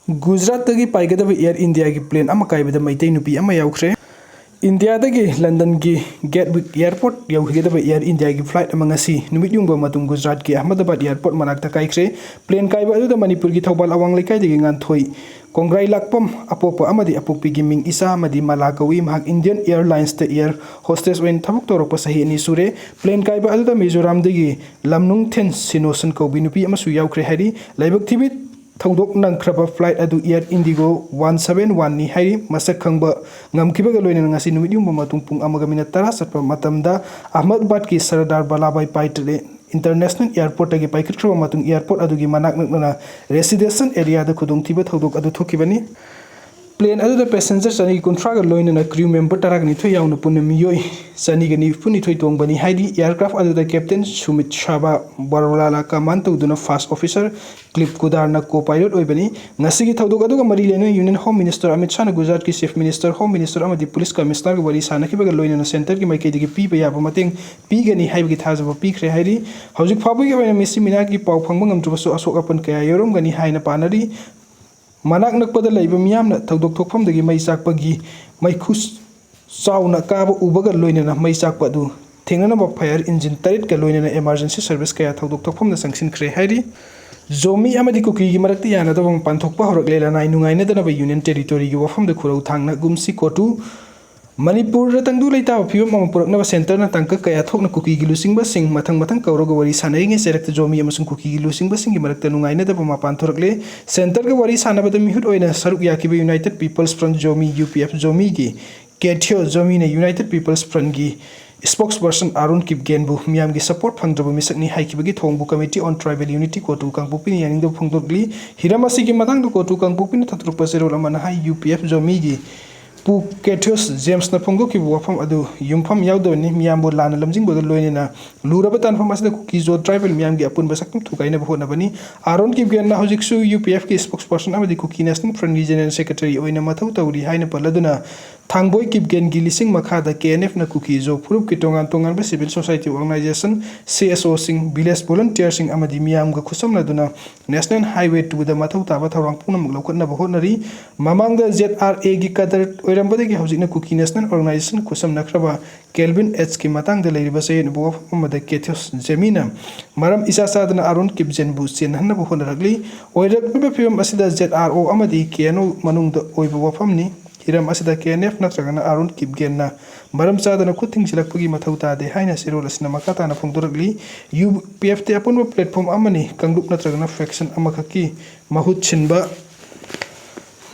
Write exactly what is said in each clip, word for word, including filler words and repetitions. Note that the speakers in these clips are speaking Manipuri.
ꯒꯨꯖꯔꯥꯠꯇꯒꯤ ꯄꯥꯏꯒꯗꯕ Air Indiaꯒꯤ plane ꯑꯃ ꯀꯥꯏꯕꯗ ꯃꯩꯇꯩ ꯅꯨꯄꯤ ꯑꯃ ꯌꯥꯎꯈ꯭ꯔꯦ꯫ ꯏꯟꯗꯤꯌꯥꯗꯒꯤ ꯂꯟꯗꯟꯒꯤ ꯒꯦꯠꯋꯤꯛ airport ꯌꯧꯈꯤꯒꯗꯕ Air Indiaꯒꯤ flight ꯑꯃ ꯉꯁꯤ ꯅꯨꯃꯤꯠ ꯌꯨꯡꯕ ꯃꯇꯨꯡ ꯒꯨꯖꯔꯥꯠꯀꯤ ꯑꯍꯃꯗꯕꯥꯗ airport ꯃꯅꯥꯛꯇ ꯀꯥꯏꯈ꯭ꯔꯦ꯫ Plane ꯀꯥꯏꯕ ꯑꯗꯨꯗ ꯃꯅꯤꯄꯨꯔꯒꯤ ꯊꯧꯕꯥꯜ ꯑꯋꯥꯡ ꯂꯩꯀꯥꯏꯗꯒꯤ ꯉꯥꯟꯊꯣꯏ ꯀꯣꯡꯒ꯭ꯔꯥꯏ ꯂꯥꯛꯄꯝ, ꯑꯄꯣꯛꯄ ꯑꯃꯗꯤ ꯑꯄꯣꯛꯄꯤꯒꯤ ꯃꯤꯡ ꯏꯆꯥ ꯑꯃꯗꯤ ꯃꯂꯥ ꯀꯧꯏ꯫ ꯃꯍꯥꯛ Indian Airlinesꯇ air hostess ꯑꯣꯏꯅ ꯊꯕꯛ ꯇꯧꯔꯛꯄ ꯆꯍꯤ ꯑꯅꯤ ꯁꯨꯔꯦ꯫ Plane ꯀꯥꯏꯕ ꯑꯗꯨꯗ ꯃꯤꯖꯣꯔꯥꯝꯗꯒꯤ ꯂꯝꯅꯨꯡꯊꯦꯟ ꯁꯤꯅꯣꯁꯟ ꯀꯧꯕꯤ ꯅꯨꯄꯤ ꯑꯃꯁꯨ ꯌꯥꯎꯈ꯭ꯔꯦ ꯍꯥꯏꯔꯤ꯫ ꯂꯥꯏꯕꯛ ꯊꯤꯕꯤ ꯊꯧꯗꯣꯛ ꯅꯪꯈ꯭ꯔꯕ flight ꯑꯗꯨ Air Indigo one seven oneꯅꯤ ꯍꯥꯏꯔꯤ꯫ ꯃꯁꯛ ꯈꯪꯕ ꯉꯝꯈꯤꯕꯒ ꯂꯣꯏꯅꯅ ꯉꯁꯤ ꯅꯨꯃꯤꯠ ꯌꯨꯡꯕ ꯃꯇꯨꯡ ꯄꯨꯡ ꯑꯃꯒ minute ꯇꯔꯥ ꯆꯠꯄ ꯃꯇꯝꯗ ꯑꯍꯃꯗꯕꯥꯗꯀꯤ ꯁꯔꯗꯥꯔ ꯚꯜꯂꯥꯚꯥꯏ ꯄꯥꯇꯦꯜ International Airportꯇꯒꯤ ꯄꯥꯏꯈꯠꯈ꯭ꯔꯕ ꯃꯇꯨꯡ airport ꯑꯗꯨꯒꯤ ꯃꯅꯥꯛ ꯅꯛꯅꯅ residential areaꯗ ꯈꯨꯗꯣꯡꯊꯤꯕ ꯊꯧꯗꯣꯛ ꯑꯗꯨ ꯊꯣꯛꯈꯤꯕꯅꯤ꯫ Plane ꯑꯗꯨꯗ passenger ꯆꯅꯤꯒ ꯀꯨꯟꯊ꯭ꯔꯥꯒ ꯂꯣꯏꯅꯅ crew member ꯇꯔꯥꯒ ꯅꯤꯊꯣꯏ ꯌꯥꯎꯅ ꯄꯨꯟꯅ ꯃꯤꯑꯣꯏ ꯆꯅꯤꯒ ꯅꯤꯐꯨ ꯅꯤꯊꯣꯏ ꯇꯣꯡꯕꯅꯤ ꯍꯥꯏꯔꯤ꯫ Aircraft ꯑꯗꯨꯗ Captain ꯁꯨꯃꯤꯠ ꯁꯥꯕꯥ ꯕꯔꯣꯂꯥꯅ command ꯇꯧꯗꯨꯅ first officer ꯀ꯭ꯂꯤꯞ ꯀꯨꯗꯥꯔꯅ co-pilot ꯑꯣꯏꯕꯅꯤ꯫ ꯉꯁꯤꯒꯤ ꯊꯧꯗꯣꯛ ꯑꯗꯨꯒ ꯃꯔꯤ ꯂꯩꯅꯅ Union Home Minister ꯑꯃꯤꯠ ꯁꯥꯍꯅ ꯒꯨꯖꯔꯥꯠꯀꯤ Chief Minister, Home Minister ꯑꯃꯗꯤ Police Commissionerꯒ ꯋꯥꯔꯤ ꯁꯥꯅꯈꯤꯕꯒ ꯂꯣꯏꯅꯅ centreꯒꯤ ꯃꯥꯏꯀꯩꯗꯒꯤ ꯄꯤꯕ ꯌꯥꯕ ꯃꯇꯦꯡ ꯄꯤꯒꯅꯤ ꯍꯥꯏꯕꯒꯤ ꯊꯥꯖꯕ ꯄꯤꯈ꯭ꯔꯦ ꯍꯥꯏꯔꯤ꯫ ꯍꯧꯖꯤꯛ ꯐꯥꯎꯕꯒꯤ ꯑꯣꯏꯅ ꯃꯤꯁꯤ ꯃꯤꯅꯥꯒꯤ ꯄꯥꯎ ꯐꯪꯕ ꯉꯝꯗ꯭ꯔꯕꯁꯨ ꯑꯁꯣꯛ ꯑꯄꯟ ꯀꯌꯥ ꯌꯥꯎꯔꯝꯒꯅꯤ ꯍꯥꯏꯅ ꯄꯥꯅꯔꯤ꯫ ꯃꯅꯥꯛ ꯅꯛꯄꯗ ꯂꯩꯕ ꯃꯤꯌꯥꯝꯅ ꯊꯧꯗꯣꯛ ꯊꯣꯛꯐꯝꯗꯒꯤ ꯃꯩ ꯆꯥꯛꯄꯒꯤ ꯃꯩꯈꯨ ꯆꯥꯎꯅ ꯀꯥꯕ ꯎꯕꯒ ꯂꯣꯏꯅꯅ ꯃꯩ ꯆꯥꯛꯄ ꯑꯗꯨ ꯊꯦꯡꯅꯅꯕ fire engine ꯇꯔꯦꯠꯀ ꯂꯣꯏꯅꯅ emergency service ꯀꯌꯥ ꯊꯧꯗꯣꯛ ꯊꯣꯛꯐꯝꯗ ꯆꯪꯁꯤꯟꯈ꯭ꯔꯦ ꯍꯥꯏꯔꯤ꯫ ꯖꯣꯃꯤ ꯑꯃꯗꯤ ꯀꯨꯀꯤꯒꯤ ꯃꯔꯛꯇ ꯌꯥꯅꯗꯕ ꯃꯄꯥꯟ ꯊꯣꯛꯄ ꯍꯧꯔꯛꯂꯦ꯫ ꯂꯅꯥꯏ ꯅꯨꯡꯉꯥꯏꯅꯗꯅꯕ Union Territoryꯒꯤ ꯋꯥꯐꯝꯗ ꯈꯨꯔꯧ ꯊꯥꯡꯅ ꯒꯨꯝꯁꯤ ꯀꯣꯇꯨ ꯃꯅꯤꯄꯨꯔꯗ ꯇꯪꯗꯨ ꯂꯩꯇꯥꯕ ꯐꯤꯕꯝ ꯑꯃ ꯄꯨꯔꯛꯅꯕ centreꯅ ꯇꯥꯡꯀꯛ ꯀꯌꯥ ꯊꯣꯛꯅ ꯀꯨꯀꯤꯒꯤ ꯂꯨꯆꯤꯡꯕꯁꯤꯡ ꯃꯊꯪ ꯃꯊꯪ ꯀꯧꯔꯒ ꯋꯥꯔꯤ ꯁꯥꯟꯅꯔꯤꯉꯩ ꯆꯩꯔꯛꯇ ꯖꯣꯃꯤ ꯑꯃꯁꯨꯡ ꯀꯨꯀꯤꯒꯤ ꯂꯨꯆꯤꯡꯕꯁꯤꯡꯒꯤ ꯃꯔꯛꯇ ꯅꯨꯡꯉꯥꯏꯅꯗꯕ ꯃꯄꯥꯟ ꯊꯣꯔꯛꯂꯦ꯫ Centreꯒ ꯋꯥꯔꯤ ꯁꯥꯟꯅꯕꯗ ꯃꯤꯍꯨꯠ ꯑꯣꯏꯅ ꯁꯔꯨꯛ ꯌꯥꯈꯤꯕ United People's Front Zomi, U P F ꯖꯣꯃꯤꯒꯤ ꯀꯦꯊꯤꯑꯣ ꯖꯣꯃꯤꯅ United People's Frontꯀꯤ spokesperson Aaron ꯀꯤꯞꯒꯦꯟꯕꯨ ꯃꯤꯌꯥꯝꯒꯤ support ꯐꯪꯗ꯭ꯔꯕ ꯃꯤꯁꯛꯅꯤ ꯍꯥꯏꯈꯤꯕꯒꯤ ꯊꯧꯑꯣꯡꯕꯨ Committee on Tribal Unity ꯀꯣꯇꯨ ꯀꯥꯡꯄꯣꯛꯄꯤꯅ ꯌꯥꯅꯤꯡꯗꯕ ꯐꯣꯡꯗꯣꯛꯂꯤ꯫ ꯍꯤꯔꯝ ꯑꯁꯤꯒꯤ ꯃꯇꯥꯡꯗ ꯀꯣꯇꯨ ꯀꯥꯡꯄꯣꯛꯄꯤꯅ ꯊꯥꯗꯣꯔꯛꯄ ꯆꯦꯔꯣꯜ ꯑꯃꯅ ꯍꯥꯏ, U P F ꯖꯣꯃꯤꯒꯤ ꯄꯨ ꯀꯦꯊꯤꯌꯣꯁ ꯖꯦꯝꯁꯅ ꯐꯣꯡꯗꯣꯛꯈꯤꯕ ꯋꯥꯐꯝ ꯑꯗꯨ ꯌꯨꯝꯐꯝ ꯌꯥꯎꯗꯕꯅꯤ꯫ ꯃꯤꯌꯥꯝꯕꯨ ꯂꯥꯟꯅ ꯂꯝꯖꯤꯡꯕꯒ ꯂꯣꯏꯅꯅ ꯂꯨꯔꯕ ꯇꯥꯟꯐꯝ ꯑꯁꯤꯗ ꯀꯨꯀꯤ ꯖꯣ ꯇ꯭ꯔꯥꯏꯕꯦꯜ ꯃꯤꯌꯥꯝꯒꯤ ꯑꯄꯨꯟꯕ ꯁꯛꯇꯝ ꯊꯨꯒꯥꯏꯅꯕ ꯍꯣꯠꯅꯕꯅꯤ꯫ ꯑꯥꯔꯣꯟ ꯀꯤꯞꯒꯦꯟꯅ ꯍꯧꯖꯤꯛꯁꯨ ꯌꯨ ꯄꯤ ꯑꯦꯐꯀꯤ ꯁ꯭ꯄꯣꯛꯁꯄꯔꯁꯟ ꯑꯃꯗꯤ ꯀꯨꯀꯤ ꯅꯦꯁꯅꯦꯜ ꯐ꯭ꯔꯟꯒꯤ ꯖꯦꯅꯔꯦꯜ ꯁꯦꯀ꯭ꯔꯦꯇꯔꯤ ꯑꯣꯏꯅ ꯃꯊꯧ ꯇꯧꯔꯤ ꯍꯥꯏꯅ ꯄꯜꯂꯗꯨꯅ, ꯊꯥꯡꯕꯣꯏ ꯀꯤꯞꯒꯦꯟꯒꯤ ꯂꯤꯁꯤꯡ ꯃꯈꯥꯗ ꯀꯦ ꯑꯦꯟ ꯑꯦꯐꯅ ꯀꯨꯀꯤ ꯖꯣ ꯐꯨꯔꯨꯞꯀꯤ ꯇꯣꯉꯥꯟ ꯇꯣꯉꯥꯟꯕ civil society organisation, C S ꯑꯣꯁꯤꯡ, village ꯚꯣꯂꯨꯟꯇꯤꯌꯔꯁꯤꯡ ꯑꯃꯗꯤ ꯃꯤꯌꯥꯝꯒ ꯈꯨꯠꯁꯝꯅꯗꯨꯅ ꯅꯦꯁꯅꯦꯜ ꯍꯥꯏꯋꯦ ꯇꯨꯗ ꯃꯊꯧ ꯇꯥꯕ ꯊꯧꯔꯥꯡ ꯄꯨꯝꯅꯃꯛ ꯂꯧꯈꯠꯅꯕ ꯍꯣꯠꯅꯔꯤ꯫ ꯃꯃꯥꯡꯗ ꯖꯦꯗ ꯑꯥꯔ ꯑꯦꯒꯤ ꯀꯗꯔ ꯑꯣꯏꯔꯝꯕꯗꯒꯤ ꯍꯧꯖꯤꯛꯅ ꯀꯨꯀꯤ ꯅꯦꯁꯅꯦꯜ ꯑꯣꯔꯒꯅꯥꯏꯖꯦꯁꯟ ꯈꯨꯠꯁꯝꯅꯈ꯭ꯔꯕ ꯀꯦꯜꯚꯤꯟ ꯑꯦꯆꯀꯤ ꯃꯇꯥꯡꯗ ꯂꯩꯔꯤꯕ ꯆꯌꯦꯠꯅꯕ ꯋꯥꯐꯝ ꯑꯃꯗ ꯀꯦꯊꯤꯌꯣꯁ ꯖꯦꯃꯤꯅ ꯃꯔꯝ ꯏꯆꯥ ꯆꯥꯗꯅ ꯑꯥꯔꯣꯟ ꯀꯤꯞꯖꯦꯟꯕꯨ ꯆꯦꯟꯍꯟꯅꯕ ꯍꯣꯠꯅꯔꯛꯂꯤ꯫ ꯑꯣꯏꯔꯛꯂꯤꯕ ꯐꯤꯕꯝ ꯑꯁꯤꯗ ꯖꯦꯗ ꯑꯥꯔ ꯑꯣ ꯑꯃꯗꯤ ꯀꯦ ꯑꯦꯟ ꯑꯣ ꯃꯅꯨꯡꯗ ꯑꯣꯏꯕ ꯋꯥꯐꯝꯅꯤ꯫ ꯍꯤꯔꯝ ꯑꯁꯤꯗ ꯀꯦ ꯑꯦꯟ ꯑꯦꯐ ꯅꯠꯇ꯭ꯔꯒꯅ ꯑꯥꯔꯣꯟ ꯀꯤꯞꯒꯦꯟꯅ ꯃꯔꯝ ꯆꯥꯗꯅ ꯈꯨꯠ ꯊꯤꯡꯖꯤꯜꯂꯛꯄꯒꯤ ꯃꯊꯧ ꯇꯥꯗꯦ ꯍꯥꯏꯅ ꯆꯦꯔꯣꯜ ꯑꯁꯤꯅ ꯃꯈꯥ ꯇꯥꯅ ꯐꯣꯡꯗꯣꯔꯛꯂꯤ꯫ ꯌꯨ ꯄꯤ ꯑꯦꯐ ꯇꯤ ꯑꯄꯨꯟꯕ ꯄ꯭ꯂꯦꯠꯐꯣꯝ ꯑꯃꯅꯤ, ꯀꯥꯡꯂꯨꯞ ꯅꯠꯇ꯭ꯔꯒꯅ ꯐꯦꯛꯁꯟ ꯑꯃꯈꯛꯀꯤ ꯃꯍꯨꯠ ꯁꯤꯟꯕ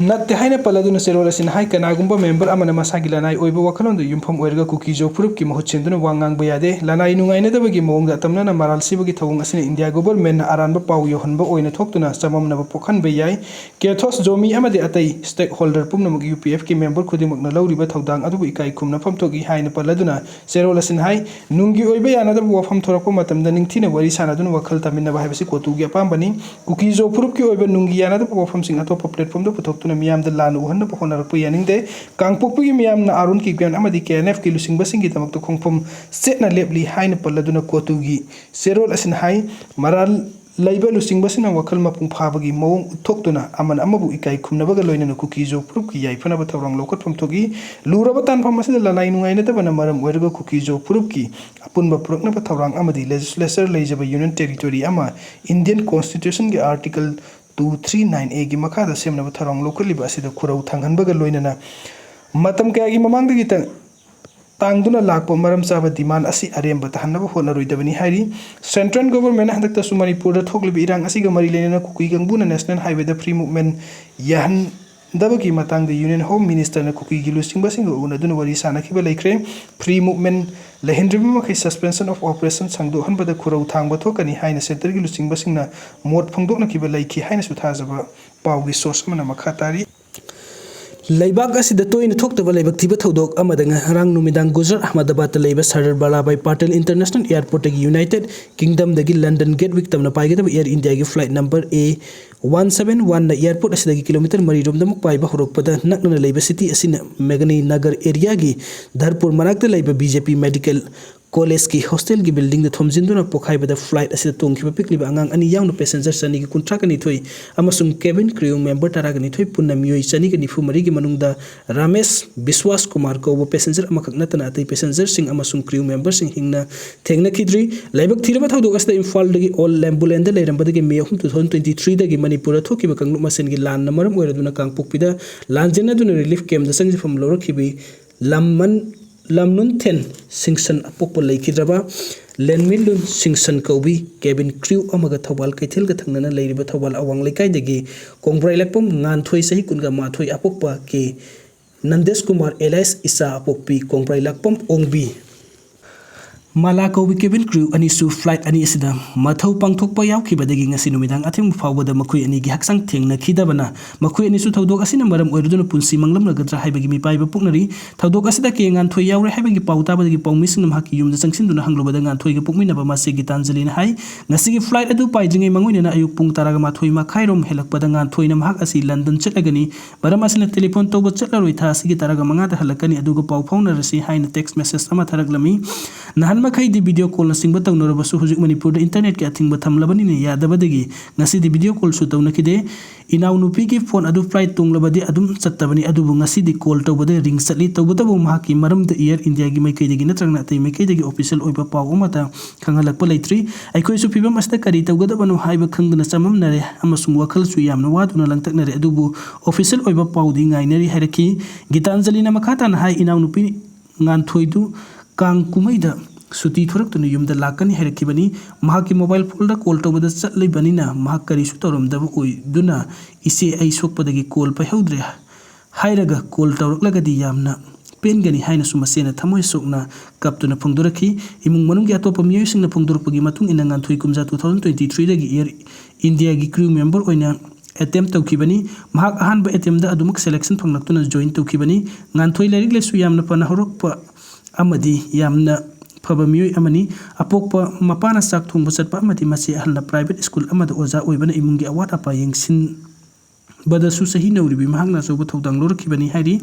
ꯅꯠꯇꯦ ꯍꯥꯏꯅ ꯄꯜꯂꯗꯨꯅ ꯆꯦꯔꯣꯜ ꯑꯁꯤꯅ ꯍꯥꯏ, ꯀꯅꯥꯒꯨꯝꯕ ꯃꯦꯝꯕꯔ ꯑꯃꯅ ꯃꯁꯥꯒꯤ ꯂꯅꯥꯏ ꯑꯣꯏꯕ ꯋꯥꯈꯜꯂꯣꯟꯗ ꯌꯨꯝꯐꯝ ꯑꯣꯏꯔꯒ ꯀꯨꯀꯤ ꯖꯣ ꯐꯨꯔꯨꯞꯀꯤ ꯃꯍꯨꯠ ꯁꯤꯟꯗꯨꯅ ꯋꯥ ꯉꯥꯡꯕ ꯌꯥꯗꯦ꯫ ꯂꯅꯥꯏ ꯅꯨꯡꯉꯥꯏꯅꯗꯕꯒꯤ ꯃꯑꯣꯡꯗ ꯑꯇꯝꯅꯅ ꯃꯔꯥꯜ ꯁꯤꯕꯒꯤ ꯊꯧꯑꯣꯡ ꯑꯁꯤꯅ ꯏꯟꯗꯤꯌꯥ ꯒꯣꯚꯔꯟꯃꯦꯟꯠꯅ ꯑꯔꯥꯟꯕ ꯄꯥꯎ ꯌꯧꯍꯟꯕ ꯑꯣꯏꯅ ꯊꯣꯛꯇꯨꯅ ꯆꯃꯝꯅꯕ ꯄꯣꯛꯍꯟꯕ ꯌꯥꯏ꯫ ꯀꯦꯊꯣꯁ ꯖꯣꯃꯤ ꯑꯃꯗꯤ ꯑꯇꯩ ꯁ꯭ꯇꯦꯛꯍꯣꯜꯗꯔ ꯄꯨꯝꯅꯃꯛ ꯌꯨ ꯄꯤ ꯑꯦꯐꯀꯤ ꯃꯦꯝꯕꯔ ꯈꯨꯗꯤꯡꯃꯛꯅ ꯂꯧꯔꯤꯕ ꯊꯧꯗꯥꯡ ꯑꯗꯨꯕꯨ ꯏꯀꯥꯏ ꯈꯨꯝꯅꯐꯝ ꯊꯣꯛꯏ ꯍꯥꯏꯅ ꯄꯜꯂꯗꯨꯅ ꯆꯦꯔꯣꯜ ꯑꯁꯤꯅ ꯍꯥꯏ, ꯅꯨꯡꯒꯤ ꯑꯣꯏꯕ ꯌꯥꯅꯗꯕ ꯋꯥꯐꯝ ꯊꯣꯔꯛꯄ ꯃꯇꯝꯗ ꯅꯤꯡꯊꯤꯅ ꯋꯥꯔꯤ ꯁꯥꯅꯗꯨꯅ ꯋꯥꯈꯜ ꯇꯥꯃꯤꯟꯅꯕ ꯍꯥꯏꯕꯁꯤ ꯀꯣꯇꯨꯒꯤ ꯑꯄꯥꯝꯕꯅꯤ꯫ ꯀꯨꯀꯤ ꯖꯣ ꯐꯨꯔꯨꯞꯀꯤ ꯑꯣꯏꯕ ꯅꯨꯡꯒꯤ ꯌꯥꯅꯗꯕ ꯋꯥꯐꯝꯁꯤꯡ ꯑꯇꯣꯞꯄ ꯄ꯭ꯂꯦꯠꯐꯣꯝꯗ ꯄꯨꯊꯣꯛꯇꯨꯅ ꯃꯤꯌꯥꯝꯗ ꯂꯥꯟꯅ ꯎꯍꯟꯅꯕ ꯍꯣꯠꯅꯔꯛꯄ ꯌꯥꯅꯤꯡꯗꯦ꯫ ꯀꯥꯡꯄꯣꯛꯄꯤꯒꯤ ꯃꯤꯌꯥꯝꯅ ꯑꯥꯔꯣꯟ ꯀꯤꯞꯒꯦꯟ ꯑꯃꯗꯤ ꯀꯦ ꯑꯦꯟ ꯑꯦꯐꯀꯤ ꯂꯨꯆꯤꯡꯕꯁꯤꯡꯒꯤꯗꯃꯛꯇ ꯈꯣꯡꯐꯝ ꯆꯦꯠꯅ ꯂꯦꯞꯂꯤ ꯍꯥꯏꯅ ꯄꯜꯂꯗꯨꯅ ꯀꯣꯇꯨꯒꯤ ꯆꯦꯔꯣꯜ ꯑꯁꯤꯅ ꯍꯥꯏ, ꯃꯔꯥꯜ ꯂꯩꯕ ꯂꯨꯆꯤꯡꯕꯁꯤꯡꯅ ꯋꯥꯈꯜ ꯃꯄꯨꯡ ꯐꯥꯕꯒꯤ ꯃꯑꯣꯡ ꯎꯠꯊꯣꯛꯇꯨꯅ ꯑꯃꯅ ꯑꯃꯕꯨ ꯏꯀꯥꯏ ꯈꯨꯝꯅꯕꯒ ꯂꯣꯏꯅꯅ ꯀꯨꯀꯤ ꯖꯣ ꯐꯨꯔꯨꯞꯀꯤ ꯌꯥꯏꯐꯅꯕ ꯊꯧꯔꯥꯡ ꯂꯧꯈꯠꯐꯝ ꯊꯣꯛꯏ꯫ ꯂꯨꯔꯕ ꯇꯥꯟꯐꯝ ꯑꯁꯤꯗ ꯂꯅꯥꯏ ꯅꯨꯡꯉꯥꯏꯅꯗꯕꯅ ꯃꯔꯝ ꯑꯣꯏꯔꯒ ꯀꯨꯀꯤ ꯖꯣ ꯐꯨꯔꯨꯞꯀꯤ ꯑꯄꯨꯟꯕ ꯄꯨꯔꯛꯅꯕ ꯊꯧꯔꯥꯡ ꯑꯃꯗꯤ ꯂꯦꯖꯤꯁꯂꯦꯆꯔ ꯂꯩꯖꯕ ꯌꯨꯅꯤꯌꯟ ꯇꯦꯔꯤꯇꯣꯔꯤ ꯑꯃ ꯏꯟꯗꯤꯌꯟ ꯀꯣꯟꯁꯇꯤꯇ꯭ꯌꯨꯁꯟꯒꯤ ꯑꯥꯔꯇꯤꯀꯜ ꯇꯨ ꯊ꯭ꯔꯤ ꯅꯥꯏꯟ ꯑꯦꯒꯤ ꯃꯈꯥꯗ ꯁꯦꯝꯅꯕ ꯊꯧꯔꯥꯡ ꯂꯧꯈꯠꯂꯤꯕ ꯑꯁꯤꯗ ꯈꯨꯔꯧ ꯊꯥꯡꯍꯟꯕꯒ ꯂꯣꯏꯅꯅ ꯃꯇꯝ ꯀꯌꯥꯒꯤ ꯃꯃꯥꯡꯗꯒꯤ ꯇ-, ꯇꯥꯡꯗꯨꯅ ꯂꯥꯛꯄ ꯃꯔꯝ ꯆꯥꯕ ꯗꯤꯃꯥꯟ ꯑꯁꯤ ꯑꯔꯦꯝꯕ ꯇꯥꯍꯟꯅꯕ ꯍꯣꯠꯅꯔꯣꯏꯗꯕꯅꯤ ꯍꯥꯏꯔꯤ꯫ ꯁꯦꯟꯇ꯭ꯔꯦꯜ ꯒꯣꯚꯔꯟꯃꯦꯟꯠꯅ ꯍꯟꯗꯛꯇꯁꯨ ꯃꯅꯤꯄꯨꯔꯗ ꯊꯣꯛꯂꯤꯕ ꯏꯔꯥꯡ ꯑꯁꯤꯒ ꯃꯔꯤ ꯂꯩꯅꯅ ꯀꯨꯀꯤ ꯀꯥꯡꯕꯨꯅ ꯅꯦꯁꯅꯦꯜ ꯍꯥꯏꯋꯦꯗ ꯐ꯭ꯔꯤ ꯃꯨꯚꯃꯦꯟꯠ ꯌꯥꯍꯟꯗꯕꯒꯤ ꯃꯇꯥꯡꯗ ꯌꯨꯅꯤꯌꯟ ꯍꯣꯝ ꯃꯤꯅꯤꯁꯇꯔꯅ ꯀꯨꯀꯤꯒꯤ ꯂꯨꯆꯤꯡꯕꯁꯤꯡꯒ ꯎꯅꯗꯨꯅ ꯋꯥꯔꯤ ꯁꯥꯅꯈꯤꯕ ꯂꯩꯈ꯭ꯔꯦ꯫ ꯐ꯭ꯔꯤ ꯃꯨꯚꯃꯦꯟꯠ ꯂꯩꯍꯟꯗ꯭ꯔꯤꯕ ꯃꯈꯩ ꯁꯁꯄꯦꯟꯁꯟ ꯑꯣꯐ ꯑꯣꯄꯔꯦꯁꯟ ꯁꯥꯡꯗꯣꯛꯍꯟꯕꯗ ꯈꯨꯔꯧ ꯊꯥꯡꯕ ꯊꯣꯛꯀꯅꯤ ꯍꯥꯏꯅ ꯁꯦꯟꯇꯔꯒꯤ ꯂꯨꯆꯤꯡꯕꯁꯤꯡꯅ ꯃꯣꯠ ꯐꯣꯡꯗꯣꯛꯅꯈꯤꯕ ꯂꯩꯈꯤ ꯍꯥꯏꯅꯁꯨ ꯊꯥꯖꯕ ꯄꯥꯎꯒꯤ ꯁꯣꯔꯁ ꯑꯃꯅ ꯃꯈꯥ ꯇꯥꯔꯤ꯫ ꯂꯩꯕꯥꯛ ꯑꯁꯤꯗ ꯇꯣꯏꯅ ꯊꯣꯛꯇꯕ ꯂꯥꯏꯕꯛ ꯊꯤꯕ ꯊꯧꯗꯣꯛ ꯑꯃꯗ ꯉꯔꯥꯡ ꯅꯨꯃꯤꯗꯥꯡ ꯒꯨꯖꯔꯥꯠ ꯑꯍꯃꯗꯥꯕꯥꯗꯇ ꯂꯩꯕ ꯁꯔꯗꯥꯔ ꯕꯜꯂꯥꯚꯥꯏ ꯄꯥꯇꯦꯜ ꯏꯟꯇꯔꯅꯦꯁꯅꯦꯜ ꯑꯦꯌꯔꯄꯣꯔꯠꯇꯒꯤ ꯌꯨꯅꯥꯏꯇꯦꯗ ꯀꯤꯡꯗꯝꯗꯒꯤ ꯂꯟꯗꯟ ꯒꯦꯠꯋꯤꯛ ꯇꯝꯅ ꯄꯥꯏꯒꯗꯕ ꯑꯦꯌꯔ ꯏꯟꯗꯤꯌꯥꯒꯤ flight number A one seven ꯋꯥꯟꯅ airport ꯑꯁꯤꯗꯒꯤ ꯀꯤꯂꯣꯃꯤꯇꯔ ꯃꯔꯤ ꯔꯣꯝꯗꯃꯨꯛ ꯄꯥꯏꯕ ꯍꯧꯔꯛꯄꯗ ꯅꯛꯅꯅ ꯂꯩꯕ ꯁꯤꯇꯤ ꯑꯁꯤꯅ ꯃꯦꯒꯅꯤ ꯅꯒꯔ ꯑꯦꯔꯤꯌꯥꯒꯤ ꯙꯔꯄꯨꯔ ꯃꯅꯥꯛꯇ ꯂꯩꯕ ꯕꯤ ꯖꯦ ꯄꯤ ꯃꯦꯗꯤꯀꯦꯜ ꯀꯣꯂꯦꯖꯀꯤ ꯍꯣꯁꯇꯦꯜꯒꯤ ꯕꯤꯜꯗꯤꯡꯗ ꯊꯣꯝꯖꯤꯟꯗꯨꯅ ꯄꯣꯈꯥꯏꯕꯗ ꯐ꯭ꯂꯥꯏꯠ ꯑꯁꯤꯗ ꯇꯣꯡꯈꯤꯕ ꯄꯤꯛꯂꯤꯕ ꯑꯉꯥꯡ ꯑꯅꯤ ꯌꯥꯎꯅ ꯄꯦꯁꯦꯟꯖꯔ ꯆꯅꯤꯒ ꯀꯨꯟꯊ꯭ꯔꯥꯒ ꯅꯤꯊꯣꯏ ꯑꯃꯁꯨꯡ ꯀꯦꯕꯤꯟ ꯀ꯭ꯔꯤꯌꯨ ꯃꯦꯝꯕꯔ ꯇꯔꯥꯒ ꯅꯤꯊꯣꯏ ꯄꯨꯟꯅ ꯃꯤꯑꯣꯏ ꯆꯅꯤꯒ ꯅꯤꯐꯨ ꯃꯔꯤꯒꯤ ꯃꯅꯨꯡꯗ ꯔꯥꯃꯦꯁ ꯕꯤꯁ꯭ꯋꯥꯁ ꯀꯨꯃꯥꯔ ꯀꯧꯕ ꯄꯦꯁꯦꯟꯖꯔ ꯑꯃꯈꯛ ꯅꯠꯇꯅ ꯑꯇꯩ ꯄꯦꯁꯦꯟꯖꯔꯁꯤꯡ ꯑꯃꯁꯨꯡ ꯀ꯭ꯔꯤꯌꯨ ꯃꯦꯝꯕꯔꯁꯤꯡ ꯍꯤꯡꯅ ꯊꯦꯡꯅꯈꯤꯗ꯭ꯔꯤ꯫ ꯂꯥꯏꯕꯛ ꯊꯤꯔꯕ ꯊꯧꯗꯣꯛ ꯑꯁꯤꯗ ꯏꯝꯐꯥꯜꯗꯒꯤ ꯑꯣꯜ ꯂꯦꯝꯕꯨꯂꯦꯟꯗ ꯂꯩꯔꯝꯕꯗꯒꯤ ꯃꯦ ꯑꯍꯨꯝ, two thousand twenty threeꯗꯒꯤ ꯃꯅꯤꯄꯨꯔꯗ ꯊꯣꯛꯈꯤꯕ ꯀꯥꯡꯂꯨꯞ ꯃꯁꯦꯟꯒꯤ ꯂꯥꯟꯅ ꯃꯔꯝ ꯑꯣꯏꯔꯗꯨꯅ ꯀꯥꯡꯄꯣꯛꯄꯤꯗ ꯂꯥꯟꯖꯦꯟꯅꯗꯨꯅ ꯔꯤꯂꯤꯐ ꯀꯦꯝꯞꯇ ꯆꯪꯖꯐꯝ ꯂꯧꯔꯛꯈꯤꯕꯤ ꯂꯝꯃꯟ-, ꯂꯝꯅꯨꯟꯊꯦꯟ ꯁꯤꯡꯁꯟ ꯑꯄꯣꯛꯄ ꯂꯩꯈꯤꯗ꯭ꯔꯕ ꯂꯦꯟꯃꯤꯟꯂꯨꯟ ꯁꯤꯡꯁꯟ ꯀꯧꯕꯤ ꯀꯦꯕꯤꯟ ꯀ꯭ꯔꯤꯌꯨ ꯑꯃꯒ ꯊꯧꯕꯥꯜ ꯀꯩꯊꯦꯜꯒ ꯊꯪꯅꯅ ꯂꯩꯔꯤꯕ ꯊꯧꯕꯥꯜ ꯑꯋꯥꯡ ꯂꯩꯀꯥꯏꯗꯒꯤ ꯀꯣꯡꯕ꯭ꯔꯥꯏꯂꯥꯛꯄꯝ ꯉꯥꯟꯊꯣꯏ ꯆꯍꯤ ꯀꯨꯟꯒ ꯃꯥꯊꯣꯏ ꯑꯄꯣꯛꯄ ꯀꯦ ꯅꯟꯗꯦꯁ ꯀꯨꯃꯥꯔ ꯑꯦꯂꯥꯏꯁ ꯏꯆꯥ ꯑꯄꯣꯛꯄꯤ ꯀꯣꯡꯕ꯭ꯔꯥꯏꯂꯥꯛꯄꯝ ꯑꯣꯡꯕꯤ ꯃꯥꯂꯥ ꯀꯧꯕꯤ ꯀꯦꯕꯤꯟ ꯀ꯭ꯔꯤꯌꯨ ꯑꯅꯤꯁꯨ ꯐ꯭ꯂꯥꯏꯠ ꯑꯅꯤ ꯑꯁꯤꯗ ꯃꯊꯧ ꯄꯥꯡꯊꯣꯛꯄ ꯌꯥꯎꯈꯤꯕꯗꯒꯤ ꯉꯁꯤ ꯅꯨꯃꯤꯗꯥꯡ ꯑꯊꯦꯡꯕ ꯐꯥꯎꯕꯗ ꯃꯈꯣꯏ ꯑꯅꯤꯒꯤ ꯍꯛꯆꯥꯡ ꯊꯦꯡꯅꯈꯤꯗꯕꯅ ꯃꯈꯣꯏ ꯑꯅꯤꯁꯨ ꯊꯧꯗꯣꯛ ꯑꯁꯤꯅ ꯃꯔꯝ ꯑꯣꯏꯔꯗꯨꯅ ꯄꯨꯟꯁꯤ ꯃꯥꯡꯂꯝꯂꯒꯗ꯭ꯔꯥ ꯍꯥꯏꯕꯒꯤ ꯃꯤꯄꯥꯏꯕ ꯄꯣꯛꯅꯔꯤ꯫ ꯊꯧꯗꯣꯛ ꯑꯁꯤꯗ ꯀꯦ ꯉꯥꯟꯊꯣꯏ ꯌꯥꯎꯔꯦ ꯍꯥꯏꯕꯒꯤ ꯄꯥꯎ ꯇꯥꯕꯗꯒꯤ ꯄꯥꯎꯃꯤꯁꯤꯡꯅ ꯃꯍꯥꯛꯀꯤ ꯌꯨꯝꯗ ꯆꯪꯁꯤꯟꯗꯨꯅ ꯍꯪꯂꯨꯕꯗ ꯉꯥꯟꯊꯣꯏꯒ ꯄꯣꯛꯃꯤꯟꯅꯕ ꯃꯆꯦ ꯒꯤꯇꯥꯟꯖꯂꯤꯅ ꯍꯥꯏ, ꯉꯁꯤꯒꯤ ꯐ꯭ꯂꯥꯏꯠ ꯑꯗꯨ ꯄꯥꯏꯗ꯭ꯔꯤꯉꯩ ꯃꯥꯡꯑꯣꯏꯅꯅ ꯑꯌꯨꯛ ꯄꯨꯡ ꯇꯔꯥꯒ ꯃꯥꯊꯣꯏ ꯃꯈꯥꯏꯔꯣꯝ ꯍꯦꯜꯂꯛꯄꯗ ꯉꯥꯟꯊꯣꯏꯅ ꯃꯍꯥꯛ ꯑꯁꯤ ꯂꯟꯗꯟ ꯆꯠꯂꯒꯅꯤ, ꯃꯔꯝ ꯑꯁꯤꯅ ꯇꯦꯂꯤꯐꯣꯟ ꯇꯧꯕ ꯆꯠꯂꯔꯣꯏ, ꯊꯥ ꯑꯁꯤꯒꯤ ꯇꯔꯥꯒ ꯃꯉꯥꯗ ꯍꯜꯂꯛꯀꯅꯤ, ꯑꯗꯨꯒ ꯄꯥꯎ ꯐꯥꯎꯅꯔꯁꯤ ꯍꯥꯏꯅ ꯇꯦꯛꯁ ꯃꯦꯁꯦꯖ ꯑꯃ ꯊꯥꯔꯛꯂꯝꯃꯤ꯫ ꯅꯍꯥꯟ ꯃꯈꯩꯗꯤ ꯚꯤꯗꯤꯑꯣ ꯀꯣꯜꯅꯆꯤꯡꯕ ꯇꯧꯅꯔꯕꯁꯨ ꯍꯧꯖꯤꯛ ꯃꯅꯤꯄꯨꯔꯗ ꯏꯟꯇꯔꯅꯦꯠꯀꯤ ꯑꯊꯤꯡꯕ ꯊꯝꯂꯕꯅꯤꯅ ꯌꯥꯗꯕꯗꯒꯤ ꯉꯁꯤꯗꯤ ꯚꯤꯗꯤꯑꯣ ꯀꯣꯜꯁꯨ ꯇꯧꯅꯈꯤꯗꯦ꯫ ꯏꯅꯥꯎꯅꯨꯄꯤꯒꯤ ꯐꯣꯟ ꯑꯗꯨ ꯐ꯭ꯂꯥꯏꯠ ꯇꯣꯡꯂꯕꯗꯤ ꯑꯗꯨꯝ ꯆꯠꯇꯕꯅꯤ, ꯑꯗꯨꯕꯨ ꯉꯁꯤꯗꯤ ꯀꯣꯜ ꯇꯧꯕꯗ ꯔꯤꯡ ꯆꯠꯂꯤ꯫ ꯇꯧꯕꯇꯕꯨ ꯃꯍꯥꯛꯀꯤ ꯃꯔꯝꯗ ꯑꯦꯌꯔ ꯏꯟꯗꯤꯌꯥꯒꯤ ꯃꯥꯏꯀꯩꯗꯒꯤ ꯅꯠꯇ꯭ꯔꯒꯅ ꯑꯇꯩ ꯃꯥꯏꯀꯩꯗꯒꯤ ꯑꯣꯐꯤꯁꯤꯌꯦꯜ ꯑꯣꯏꯕ ꯄꯥꯎ ꯑꯃꯠꯇ ꯈꯪꯍꯜꯂꯛꯄ ꯂꯩꯇ꯭ꯔꯤ꯫ ꯑꯩꯈꯣꯏꯁꯨ ꯐꯤꯕꯝ ꯑꯁꯤꯗ ꯀꯔꯤ ꯇꯧꯒꯗꯕꯅꯣ ꯍꯥꯏꯕ ꯈꯪꯗꯅ ꯆꯃꯝꯅꯔꯦ ꯑꯃꯁꯨꯡ ꯋꯥꯈꯜꯁꯨ ꯌꯥꯝꯅ ꯋꯥꯗꯨꯅ ꯂꯥꯡꯇꯛꯅꯔꯦ, ꯑꯗꯨꯕꯨ ꯑꯣꯐꯤꯁꯤꯌꯦꯜ ꯑꯣꯏꯕ ꯄꯥꯎꯗꯤ ꯉꯥꯏꯅꯔꯤ ꯍꯥꯏꯔꯛꯈꯤ꯫ ꯒꯤꯇꯥꯟꯖꯂꯤꯅ ꯃꯈꯥ ꯇꯥꯅ ꯍꯥꯏ, ꯏꯅꯥꯎꯅꯨꯄꯤ ꯉꯥꯟꯊꯣꯏꯗꯨ ꯀꯥꯡ ꯀꯨꯝꯍꯩꯗ ꯁꯨꯇꯤ ꯊꯣꯔꯛꯇꯨꯅ ꯌꯨꯝꯗ ꯂꯥꯛꯀꯅꯤ ꯍꯥꯏꯔꯛꯈꯤꯕꯅꯤ꯫ ꯃꯍꯥꯛꯀꯤ ꯃꯣꯕꯥꯏꯜ ꯐꯣꯟꯗ ꯀꯣꯜ ꯇꯧꯕꯗ ꯆꯠꯂꯤꯕꯅꯤꯅ ꯃꯍꯥꯛ ꯀꯔꯤꯁꯨ ꯇꯧꯔꯝꯗꯕ ꯑꯣꯏꯗꯨꯅ, "ꯏꯆꯦ, ꯑꯩ ꯁꯣꯛꯄꯗꯒꯤ ꯀꯣꯜ ꯄꯥꯏꯍꯧꯗ꯭ꯔꯦ ꯍꯥꯏꯔꯒ ꯀꯣꯜ ꯇꯧꯔꯛꯂꯒꯗꯤ ꯌꯥꯝꯅ ꯄꯦꯟꯒꯅꯤ" ꯍꯥꯏꯅꯁꯨ ꯃꯆꯦꯅ ꯊꯃꯣꯏ ꯁꯣꯛꯅ ꯀꯞꯇꯨꯅ ꯐꯣꯡꯗꯣꯔꯛꯈꯤ꯫ ꯏꯃꯨꯡ ꯃꯅꯨꯡꯒꯤ ꯑꯇꯣꯞꯄ ꯃꯤꯑꯣꯏꯁꯤꯡꯅ ꯐꯣꯡꯗꯣꯔꯛꯄꯒꯤ ꯃꯇꯨꯡ ꯏꯟꯅ, ꯉꯥꯟꯊꯣꯏ ꯀꯨꯝꯖꯥ two thousand twenty threeꯗꯒꯤ ꯑꯦꯌꯔ ꯏꯟꯗꯤꯌꯥꯒꯤ ꯀ꯭ꯔꯤꯌꯨ ꯃꯦꯝꯕꯔ ꯑꯣꯏꯅ ꯑꯦꯇꯦꯝ ꯇꯧꯈꯤꯕꯅꯤ꯫ ꯃꯍꯥꯛ ꯑꯍꯥꯟꯕ ꯑꯦꯇꯦꯝꯗ ꯑꯗꯨꯃꯛ ꯁꯦꯂꯦꯛꯁꯟ ꯐꯪꯂꯛꯇꯨꯅ ꯖꯣꯏꯟ ꯇꯧꯈꯤꯕꯅꯤ꯫ ꯉꯥꯟꯊꯣꯏ ꯂꯥꯏꯔꯤꯛ ꯂꯥꯏꯁꯨ ꯌꯥꯝꯅ ꯐꯅ ꯍꯧꯔꯛꯄ ꯑꯃꯗꯤ ꯌꯥꯝꯅ ꯐꯕ ꯃꯤꯑꯣꯏ ꯑꯃꯅꯤ꯫ ꯑꯄꯣꯛꯄ ꯃꯄꯥꯅ ꯆꯥꯛ ꯊꯣꯡꯕ ꯆꯠꯄ ꯑꯃꯗꯤ ꯃꯆꯦ ꯑꯍꯜꯅ ꯄ꯭ꯔꯥꯏꯚꯦꯠ ꯁ꯭ꯀꯨꯜ ꯑꯃꯗ ꯑꯣꯖꯥ ꯑꯣꯏꯕꯅ ꯏꯃꯨꯡꯒꯤ ꯑꯋꯥꯠ ꯑꯄꯥ ꯌꯦꯡꯁꯤꯟꯕꯗꯁꯨ ꯆꯍꯤ ꯅꯧꯔꯤꯕꯤ ꯃꯍꯥꯛꯅ ꯑꯆꯧꯕ ꯊꯧꯗꯥꯡ ꯂꯧꯔꯛꯈꯤꯕꯅꯤ ꯍꯥꯏꯔꯤ꯫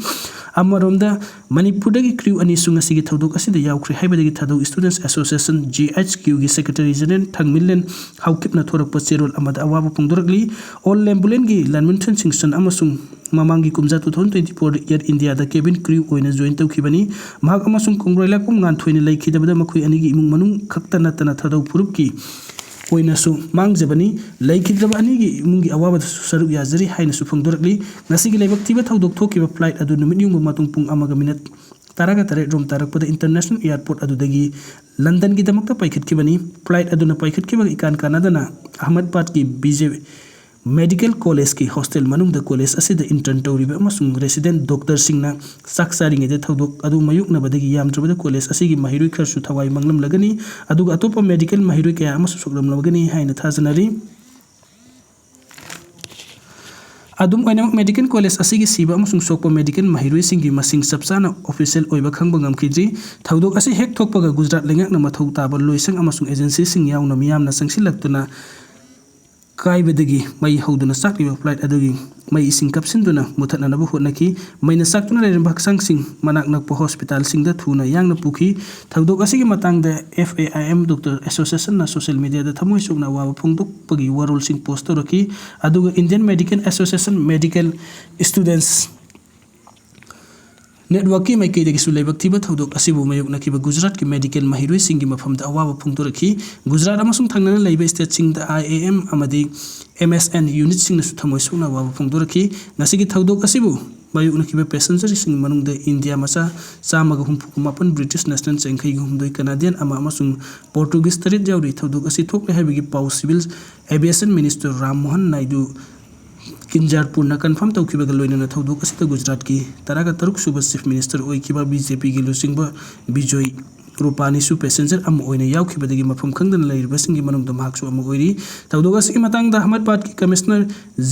ꯑꯃꯔꯣꯝꯗ ꯃꯅꯤꯄꯨꯔꯗꯒꯤ ꯀ꯭ꯔꯤꯎ ꯑꯅꯤꯁꯨ ꯉꯁꯤꯒꯤ ꯊꯧꯗꯣꯛ ꯑꯁꯤꯗ ꯌꯥꯎꯈ꯭ꯔꯦ ꯍꯥꯏꯕꯗꯒꯤ ꯊꯥꯗꯧ Students Association, J H Q, ꯒꯤ ꯁꯦꯀ꯭ꯔꯦꯇꯔꯤ ꯖꯦꯅꯔꯦꯜ ꯊꯥꯡꯃꯤꯜꯂꯦꯟ ꯍꯥꯎꯀꯤꯞꯅ ꯊꯣꯔꯛꯄ ꯆꯦꯔꯣꯜ ꯑꯃꯗ ꯑꯋꯥꯕ ꯐꯣꯡꯗꯣꯔꯛꯂꯤ꯫ ꯑꯣꯜ ꯂꯦꯝꯕꯨꯂꯦꯟꯒꯤ ꯂꯥꯟꯃꯟꯊꯟ ꯁꯤꯡꯁꯟ ꯑꯃꯁꯨꯡ ꯃꯃꯥꯡꯒꯤ ꯀꯨꯝꯖꯥ two thousand twenty four Air India ꯗ cabin crew ꯑꯣꯏꯅ ꯖꯣꯏꯟ ꯇꯧꯈꯤꯕꯅꯤ꯫ ꯃꯍꯥꯛ ꯑꯃꯁꯨꯡ ꯀꯣꯡꯒ꯭ꯔꯩꯂꯥꯛꯄꯝ ꯉꯥꯟꯊꯣꯏꯅ ꯂꯩꯈꯤꯗꯕꯗ ꯃꯈꯣꯏ ꯑꯅꯤꯒꯤ ꯏꯃꯨꯡ ꯃꯅꯨꯡ ꯈꯛꯇ ꯅꯠꯇꯅ ꯊꯥꯗꯧ ꯐꯨꯔꯨꯞꯀꯤ ꯑꯣꯏꯅꯁꯨ ꯃꯥꯡꯖꯕꯅꯤ꯫ ꯂꯩꯈꯤꯗ꯭ꯔꯕ ꯑꯅꯤꯒꯤ ꯏꯃꯨꯡꯒꯤ ꯑꯋꯥꯕꯗꯁꯨ ꯁꯔꯨꯛ ꯌꯥꯖꯔꯤ ꯍꯥꯏꯅꯁꯨ ꯐꯣꯡꯗꯣꯔꯛꯂꯤ꯫ ꯉꯁꯤꯒꯤ ꯂꯥꯏꯕꯛ ꯊꯤꯕ ꯊꯧꯗꯣꯛ ꯊꯣꯛꯈꯤꯕ ꯐ꯭ꯂꯥꯏꯠ ꯑꯗꯨ ꯅꯨꯃꯤꯠ ꯌꯨꯡꯕ ꯃꯇꯨꯡ ꯄꯨꯡ ꯑꯃꯒ ꯃꯤꯅꯠ ꯇꯔꯥꯒ ꯇꯔꯦꯠ ꯔꯣꯝ ꯇꯥꯔꯛꯄꯗ ꯏꯟꯇꯔꯅꯦꯁꯅꯦꯜ ꯑꯦꯌꯥꯔꯄꯣꯔꯠ ꯑꯗꯨꯗꯒꯤ ꯂꯟꯗꯟꯒꯤꯗꯃꯛꯇ ꯄꯥꯏꯈꯠꯈꯤꯕꯅꯤ꯫ ꯐ꯭ꯂꯥꯏꯠ ꯑꯗꯨꯅ ꯄꯥꯏꯈꯠꯈꯤꯕꯒ ꯏꯀꯥꯟ ꯀꯥꯟꯅꯗꯅ ꯑꯍꯃꯗꯕꯥꯗꯀꯤ ꯕꯤ ꯖꯦ ꯃꯦꯗꯤꯀꯦꯜ ꯀꯣꯂꯦꯖꯀꯤ ꯍꯣꯁꯇꯦꯜ ꯃꯅꯨꯡꯗ ꯀꯣꯂꯦꯖ ꯑꯁꯤꯗ ꯏꯟꯇꯔꯟ ꯇꯧꯔꯤꯕ ꯑꯃꯁꯨꯡ ꯔꯦꯁꯤꯗꯦꯟꯠ ꯗꯣꯛꯇꯔꯁꯤꯡꯅ ꯆꯥꯛ ꯆꯥꯔꯤꯉꯩꯗ ꯊꯧꯗꯣꯛ ꯑꯗꯨ ꯃꯥꯌꯣꯛꯅꯕꯗꯒꯤ ꯌꯥꯝꯗ꯭ꯔꯕꯗ ꯀꯣꯂꯦꯖ ꯑꯁꯤꯒꯤ ꯃꯍꯩꯔꯣꯏ ꯈꯔꯁꯨ ꯊꯋꯥꯏ ꯃꯥꯡꯂꯝꯂꯒꯅꯤ꯫ ꯑꯗꯨꯒ ꯑꯇꯣꯞꯄ ꯃꯦꯗꯤꯀꯦꯜ ꯃꯍꯩꯔꯣꯏ ꯀꯌꯥ ꯑꯃꯁꯨ ꯁꯣꯛꯂꯝꯂꯒꯅꯤ ꯍꯥꯏꯅ ꯊꯥꯖꯅꯔꯤ꯫ ꯑꯗꯨꯝ ꯑꯣꯏꯅꯃꯛ, ꯃꯦꯗꯤꯀꯦꯜ ꯀꯣꯂꯦꯖ ꯑꯁꯤꯒꯤ ꯁꯤꯕ ꯑꯃꯁꯨꯡ ꯁꯣꯛꯄ ꯃꯦꯗꯤꯀꯦꯜ ꯃꯍꯩꯔꯣꯏꯁꯤꯡꯒꯤ ꯃꯁꯤꯡ ꯆꯞ ꯆꯥꯅ ꯑꯣꯐꯤꯁꯤꯌꯦꯜ ꯑꯣꯏꯕ ꯈꯪꯕ ꯉꯝꯈꯤꯗ꯭ꯔꯤ꯫ ꯊꯧꯗꯣꯛ ꯑꯁꯤ ꯍꯦꯛ ꯊꯣꯛꯄꯒ ꯒꯨꯖꯔꯥꯠ ꯂꯩꯉꯥꯛꯅ ꯃꯊꯧ ꯇꯥꯕ ꯂꯣꯏꯁꯪ ꯑꯃꯁꯨꯡ ꯑꯦꯖꯦꯟꯁꯤꯁꯤꯡ ꯌꯥꯎꯅ ꯃꯤꯌꯥꯝꯅ ꯆꯪꯁꯤꯜꯂꯛꯇꯨꯅ ꯀꯥꯏꯕꯗꯒꯤ ꯃꯩ ꯍꯧꯗꯨꯅ ꯆꯥꯛꯂꯤꯕ ꯐ꯭ꯂꯥꯏꯠ ꯑꯗꯨꯒꯤ ꯃꯩ ꯏꯁꯤꯡ ꯀꯥꯞꯁꯤꯟꯗꯨꯅ ꯃꯨꯊꯠꯅꯅꯕ ꯍꯣꯠꯅꯈꯤ꯫ ꯃꯩꯅ ꯆꯥꯛꯇꯨꯅ ꯂꯩꯔꯝꯕ ꯍꯛꯆꯥꯡꯁꯤꯡ ꯃꯅꯥꯛ ꯅꯛꯄ ꯍꯣꯁꯄꯤꯇꯥꯜꯁꯤꯡꯗ ꯊꯨꯅ ꯌꯥꯡꯅ ꯄꯨꯈꯤ꯫ ꯊꯧꯗꯣꯛ ꯑꯁꯤꯒꯤ ꯃꯇꯥꯡꯗ F A I M Doctor Association ꯅ social media ꯗ ꯊꯃꯣꯏ ꯁꯣꯛꯅ ꯑꯋꯥꯕ ꯐꯣꯡꯗꯣꯛꯄꯒꯤ ꯋꯥꯔꯣꯜꯁꯤꯡ ꯄꯣꯁ ꯇꯧꯔꯛꯈꯤ꯫ ꯑꯗꯨꯒ Indian Medical Association, Medical Students Network ꯀꯤ ꯃꯥꯏꯀꯩꯗꯒꯤꯁꯨ ꯂꯥꯏꯕꯛ ꯊꯤꯕ ꯊꯧꯗꯣꯛ ꯑꯁꯤꯕꯨ ꯃꯥꯌꯣꯛꯅꯈꯤꯕ ꯒꯨꯖꯔꯥꯠꯀꯤ ꯃꯦꯗꯤꯀꯦꯜ ꯃꯍꯩꯔꯣꯏꯁꯤꯡꯒꯤ ꯃꯐꯝꯗ ꯑꯋꯥꯕ ꯐꯣꯡꯗꯣꯔꯛꯈꯤ꯫ ꯒꯨꯖꯔꯥꯠ ꯑꯃꯁꯨꯡ ꯊꯪꯅꯅ ꯂꯩꯕ ꯁ꯭ꯇꯦꯠꯁꯤꯡꯗ I A M ꯑꯃꯗꯤ M S N ꯌꯨꯅꯤꯠꯁꯤꯡꯅꯁꯨ ꯊꯃꯣꯏ ꯁꯣꯛꯅ ꯑꯋꯥꯕ ꯐꯣꯡꯗꯣꯔꯛꯈꯤ꯫ ꯉꯁꯤꯒꯤ ꯊꯧꯗꯣꯛ ꯑꯁꯤꯕꯨ ꯃꯥꯌꯣꯛꯅꯈꯤꯕ ꯄꯦꯁꯦꯟꯖꯔꯁꯤꯡꯒꯤ ꯃꯅꯨꯡꯗ ꯏꯟꯗꯤꯌꯥ ꯃꯆꯥ ꯆꯥꯝꯃꯒ ꯍꯨꯝꯐꯨ ꯃꯥꯄꯟ, ꯕ꯭ꯔꯤꯇꯤꯁ ꯅꯦꯁꯅꯦꯜ ꯌꯥꯡꯈꯩꯒ ꯍꯨꯝꯗꯣꯏ, ꯀꯅꯥꯗꯤꯌꯟ ꯑꯃ ꯑꯃꯁꯨꯡ ꯄꯣꯔꯇꯨꯒꯤꯖ ꯇꯔꯦꯠ ꯌꯥꯎꯔꯤ꯫ ꯊꯧꯗꯣꯛ ꯑꯁꯤ ꯊꯣꯛꯂꯦ ꯍꯥꯏꯕꯒꯤ ꯄꯥꯎ civil aviation minister Ram Mohan Naidu ꯀꯤꯟꯖꯥꯔꯄꯨꯔꯅ ꯀꯟꯐꯥꯔꯝ ꯇꯧꯈꯤꯕꯒ ꯂꯣꯏꯅꯅ ꯊꯧꯗꯣꯛ ꯑꯁꯤꯗ ꯒꯨꯖꯔꯥꯠꯀꯤ ꯇꯔꯥꯒ ꯇꯔꯨꯛ ꯁꯨꯕ ꯆꯤꯐ ꯃꯤꯅꯤꯁꯇꯔ ꯑꯣꯏꯈꯤꯕ B J P ꯒꯤ ꯂꯨꯆꯤꯡꯕ ꯕꯤꯖꯣꯏ ꯔꯨꯄꯥꯅꯤꯁꯨ passenger ꯑꯃ ꯑꯣꯏꯅ ꯌꯥꯎꯈꯤꯕꯗꯒꯤ ꯃꯐꯝ ꯈꯪꯗꯅ ꯂꯩꯔꯤꯕꯁꯤꯡꯒꯤ ꯃꯅꯨꯡꯗ ꯃꯍꯥꯛꯁꯨ ꯑꯃ ꯑꯣꯏꯔꯤ꯫ ꯊꯧꯗꯣꯛ ꯑꯁꯤꯒꯤ ꯃꯇꯥꯡꯗ ꯑꯍꯃꯗꯕꯥꯗꯀꯤ Commissioner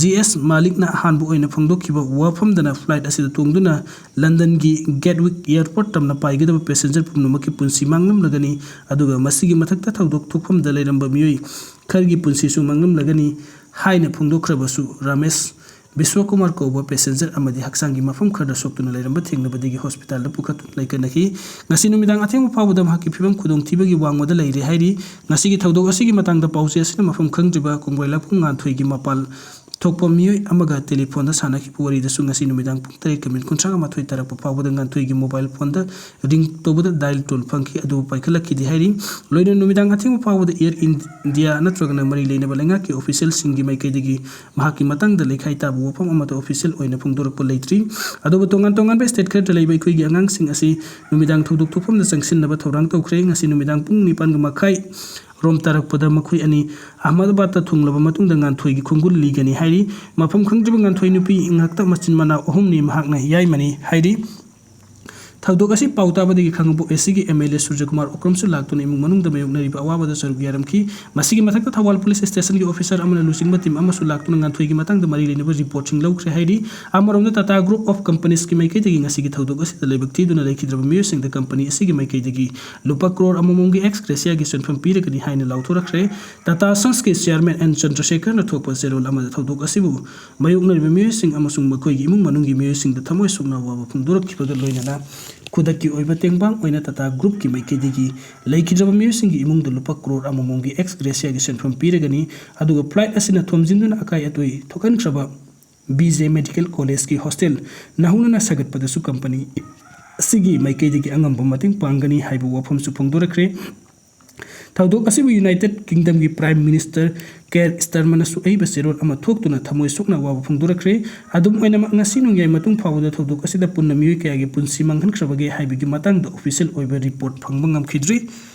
ꯖꯤ ꯑꯦꯁ ꯃꯥꯂꯤꯛꯅ ꯑꯍꯥꯟꯕ ꯑꯣꯏꯅ ꯐꯣꯡꯗꯣꯛꯈꯤꯕ ꯋꯥꯐꯝꯗꯅ flight ꯑꯁꯤꯗ ꯇꯣꯡꯗꯨꯅ ꯂꯟꯗꯟꯒꯤ ꯒꯦꯠꯋꯤꯛ airport ꯇꯝꯅ ꯄꯥꯏꯒꯗꯕ passenger ꯄꯨꯝꯅꯃꯛꯀꯤ ꯄꯨꯟꯁꯤ ꯃꯥꯡꯂꯝꯂꯒꯅꯤ, ꯑꯗꯨꯒ ꯃꯁꯤꯒꯤ ꯃꯊꯛꯇ ꯊꯧꯗꯣꯛ ꯊꯣꯛꯐꯝꯗ ꯂꯩꯔꯝꯕ ꯃꯤꯑꯣꯏ ꯈꯔꯒꯤ ꯄꯨꯟꯁꯤꯁꯨ ꯃꯥꯡꯂꯝꯂꯒꯅꯤ ꯍꯥꯏꯅ ꯐꯣꯡꯗꯣꯛꯈ꯭ꯔꯕꯁꯨ, ꯔꯥꯃꯦꯁ ꯕꯤꯁ꯭ꯋꯀꯨꯃꯥꯔ ꯀꯧꯕ passenger ꯑꯃꯗꯤ ꯍꯛꯆꯥꯡꯒꯤ ꯃꯐꯝ ꯈꯔꯗ ꯁꯣꯛꯇꯨꯅ ꯂꯩꯔꯝꯕ ꯊꯦꯡꯅꯕꯗꯒꯤ hospital ꯗ ꯄꯨꯈꯠꯇꯨꯅ ꯂꯩꯀꯠꯅꯈꯤ꯫ ꯉꯁꯤ ꯅꯨꯃꯤꯗꯥꯡ ꯑꯊꯦꯡꯕ ꯐꯥꯎꯕꯗ ꯃꯍꯥꯛꯀꯤ ꯐꯤꯕꯝ ꯈꯨꯗꯣꯡꯊꯤꯕꯒꯤ ꯋꯥꯡꯃꯗ ꯂꯩꯔꯦ ꯍꯥꯏꯔꯤ꯫ ꯉꯁꯤꯒꯤ ꯊꯧꯗꯣꯛ ꯑꯁꯤꯒꯤ ꯃꯇꯥꯡꯗ ꯄꯥꯎꯆꯦ ꯑꯁꯤꯅ ꯃꯐꯝ ꯈꯪꯗ꯭ꯔꯤꯕ ꯀꯣꯡꯒ꯭ꯔꯩ ꯂꯥꯛꯄꯝ ꯉꯥꯟꯊꯣꯏꯒꯤ ꯃꯄꯥꯜ ꯊꯣꯛꯄ ꯃꯤꯑꯣꯏ ꯑꯃꯒ telephone ꯗ ꯁꯥꯟꯅꯈꯤꯕ ꯋꯥꯔꯤꯗꯁꯨ ꯉꯁꯤ ꯅꯨꯃꯤꯗꯥꯡ ꯄꯨꯡ ꯇꯔꯦꯠꯀ minute ꯀꯨꯟꯊ꯭ꯔꯥꯒ ꯃꯥꯊꯣꯏ ꯇꯥꯔꯛꯄ ꯐꯥꯎꯕꯗ ꯉꯥꯟꯊꯣꯏꯒꯤ mobile phone ꯗ ring ꯇꯧꯕꯗ dial tone ꯐꯪꯈꯤ, ꯑꯗꯨꯕꯨ ꯄꯥꯏꯈꯠꯂꯛꯈꯤꯗꯦ ꯍꯥꯏꯔꯤ꯫ ꯂꯣꯏꯅꯅ ꯅꯨꯃꯤꯗꯥꯡ ꯑꯊꯦꯡꯕ ꯐꯥꯎꯕꯗ Air India ꯅꯠꯇ꯭ꯔꯒꯅ ꯃꯔꯤ ꯂꯩꯅꯕ ꯂꯩꯉꯥꯛꯀꯤ official ꯁꯤꯡꯒꯤ ꯃꯥꯏꯀꯩꯗꯒꯤ ꯃꯍꯥꯛꯀꯤ ꯃꯇꯥꯡꯗ ꯂꯩꯈꯥꯏ ꯇꯥꯕ ꯋꯥꯐꯝ ꯑꯃꯠꯇ official ꯑꯣꯏꯅ ꯐꯣꯡꯗꯣꯔꯛꯄ ꯂꯩꯇ꯭ꯔꯤ꯫ ꯑꯗꯨꯕꯨ ꯇꯣꯉꯥꯟ ꯇꯣꯉꯥꯟꯕ state ꯈꯔꯗ ꯂꯩꯕ ꯑꯩꯈꯣꯏꯒꯤ ꯑꯉꯥꯡꯁꯤꯡ ꯑꯁꯤ ꯅꯨꯃꯤꯗꯥꯡ ꯊꯧꯗꯣꯛ ꯊꯣꯛꯐꯝꯗ ꯆꯪꯁꯤꯟꯅꯕ ꯊꯧꯔꯥꯡ ꯇꯧꯈ꯭ꯔꯦ꯫ ꯉꯁꯤ ꯅꯨꯃꯤꯗꯥꯡ ꯄꯨꯡ ꯅꯤꯄꯥꯟꯒ ꯃꯈꯥꯏ ꯔꯣꯝ ꯇꯥꯔꯛꯄꯗ ꯃꯈꯣꯏ ꯑꯅꯤ ꯑꯍꯃꯗꯕꯥꯗꯇ ꯊꯨꯡꯂꯕ ꯃꯇꯨꯡꯗ ꯉꯥꯟꯊꯣꯏꯒꯤ ꯈꯣꯡꯒꯨꯜ ꯂꯤꯒꯅꯤ ꯍꯥꯏꯔꯤ꯫ ꯃꯐꯝ ꯈꯪꯗ꯭ꯔꯤꯕ ꯉꯥꯟꯊꯣꯏ ꯅꯨꯄꯤ ꯉꯥꯛꯇ ꯃꯆꯤꯟ ꯃꯅꯥꯎ ꯑꯍꯨꯝꯅꯤ ꯃꯍꯥꯛꯅ ꯌꯥꯏꯃꯅꯤ ꯍꯥꯏꯔꯤ꯫ ꯊꯧꯗꯣꯛ ꯑꯁꯤ ꯄꯥꯎ ꯇꯥꯕꯗꯒꯤ ꯈꯥꯉꯕꯣꯛ ꯑꯦ ꯁꯤꯒꯤ ꯑꯦꯝ ꯑꯦꯜ ꯑꯦ ꯁꯨꯔꯖꯀꯨꯃꯥꯔ ꯑꯣꯀ꯭ꯔꯝꯁꯨ ꯂꯥꯛꯇꯨꯅ ꯏꯃꯨꯡ ꯃꯅꯨꯡꯗ ꯃꯥꯌꯣꯛꯅꯔꯤꯕ ꯑꯋꯥꯕꯗ ꯁꯔꯨꯛ ꯌꯥꯔꯝꯈꯤ꯫ ꯃꯁꯤꯒꯤ ꯃꯊꯛꯇ ꯊꯧꯕꯥꯜ police station ꯒꯤ officer ꯑꯃꯅ ꯂꯨꯆꯤꯡꯕ team ꯑꯃꯁꯨ ꯂꯥꯛꯇꯨꯅ ꯉꯥꯟꯊꯣꯏꯒꯤ ꯃꯇꯥꯡꯗ ꯃꯔꯤ ꯂꯩꯅꯕ report ꯁꯤꯡ ꯂꯧꯈ꯭ꯔꯦ ꯍꯥꯏꯔꯤ꯫ ꯑꯃꯔꯣꯝꯗ Tata Group of Companies ꯀꯤ ꯃꯥꯏꯀꯩꯗꯒꯤ ꯉꯁꯤꯒꯤ ꯊꯧꯗꯣꯛ ꯑꯁꯤꯗ ꯂꯥꯏꯕꯛ ꯊꯤꯗꯨꯅ ꯂꯩꯈꯤꯗ꯭ꯔꯕ ꯃꯤꯑꯣꯏꯁꯤꯡꯗ company ꯑꯁꯤꯒꯤ ꯃꯥꯏꯀꯩꯗꯒꯤ ꯂꯨꯄꯥ ꯀ꯭ꯔꯣꯔ ꯑꯃꯃꯝꯒꯤ ex gratia ꯒꯤ ꯁꯦꯟꯐꯝ ꯄꯤꯔꯒꯅꯤ ꯍꯥꯏꯅ ꯂꯥꯎꯊꯣꯔꯛꯈ꯭ꯔꯦ꯫ Tata Sons ꯀꯤ chairman ꯑꯦꯟ ꯆꯟꯗ꯭ꯔꯁꯦꯀꯔꯅ ꯊꯣꯛꯄ ꯆꯦꯔꯣꯜ ꯑꯃꯗ ꯊꯧꯗꯣꯛ ꯑꯁꯤꯕꯨ ꯃꯥꯌꯣꯛꯅꯔꯤꯕ ꯃꯤꯑꯣꯏꯁꯤꯡ ꯑꯃꯁꯨꯡ ꯃꯈꯣꯏꯒꯤ ꯏꯃꯨꯡ ꯃꯅꯨꯡꯒꯤ ꯃꯤꯑꯣꯏꯁꯤꯡꯗ ꯊꯃꯣꯏ ꯁꯣꯛꯅ ꯑꯋꯥꯕ ꯐꯣꯡꯗꯣꯔꯛꯈꯤꯕꯒ ꯂꯣꯏꯅꯅ ꯈꯨꯗꯛꯀꯤ ꯑꯣꯏꯕ ꯇꯦꯡꯕꯥꯡ ꯑꯣꯏꯅ Tata Group ꯀꯤ ꯃꯥꯏꯀꯩꯗꯒꯤ ꯂꯩꯈꯤꯗ꯭ꯔꯕ ꯃꯤꯑꯣꯏꯁꯤꯡꯒꯤ ꯏꯃꯨꯡꯗ ꯂꯨꯄꯥ ꯀ꯭ꯔꯣꯔ ꯑꯃꯃꯝꯒꯤ ex gratia ꯒꯤ ꯁꯦꯟꯐꯝ ꯄꯤꯔꯒꯅꯤ, ꯑꯗꯨꯒ flight ꯑꯁꯤꯅ ꯊꯣꯝꯖꯤꯟꯗꯨꯅ ꯑꯀꯥꯏ ꯑꯇꯣꯏ ꯊꯣꯛꯍꯟꯈ꯭ꯔꯕ ꯕꯤ ꯖꯦ Medical College ꯀꯤ hostel ꯅꯧꯍꯧꯅꯅ ꯁꯥꯒꯠꯄꯗꯁꯨ company ꯑꯁꯤꯒꯤ ꯃꯥꯏꯀꯩꯗꯒꯤ ꯑꯉꯝꯕ ꯃꯇꯦꯡ ꯄꯥꯡꯒꯅꯤ ꯍꯥꯏꯕ ꯋꯥꯐꯝꯁꯨ ꯐꯣꯡꯗꯣꯔꯛꯈ꯭ꯔꯦ꯫ ꯊꯧꯗꯣꯛ ꯑꯁꯤꯕꯨ United Kingdom ꯒꯤ Prime Minister ꯀꯦꯔ ꯁ꯭ꯇꯥꯔꯃꯔꯅꯁꯨ ꯑꯏꯕ ꯆꯦꯔꯣꯜ ꯑꯃ ꯊꯣꯛꯇꯨꯅ ꯊꯃꯣꯏ ꯁꯣꯛꯅ ꯑꯋꯥꯕ ꯐꯣꯡꯗꯣꯔꯛꯈ꯭ꯔꯦ꯫ ꯑꯗꯨꯝ ꯑꯣꯏꯅꯃꯛ, ꯉꯁꯤ ꯅꯣꯡꯌꯥꯏ ꯃꯇꯨꯡ ꯐꯥꯎꯕꯗ ꯊꯧꯗꯣꯛ ꯑꯁꯤꯗ ꯄꯨꯟꯅ ꯃꯤꯑꯣꯏ ꯀꯌꯥꯒꯤ ꯄꯨꯟꯁꯤ ꯃꯥꯡꯍꯟꯈ꯭ꯔꯕꯒꯦ ꯍꯥꯏꯕꯒꯤ ꯃꯇꯥꯡꯗ official ꯑꯣꯏꯕ report ꯐꯪꯕ ꯉꯝꯈꯤꯗ꯭ꯔꯤ꯫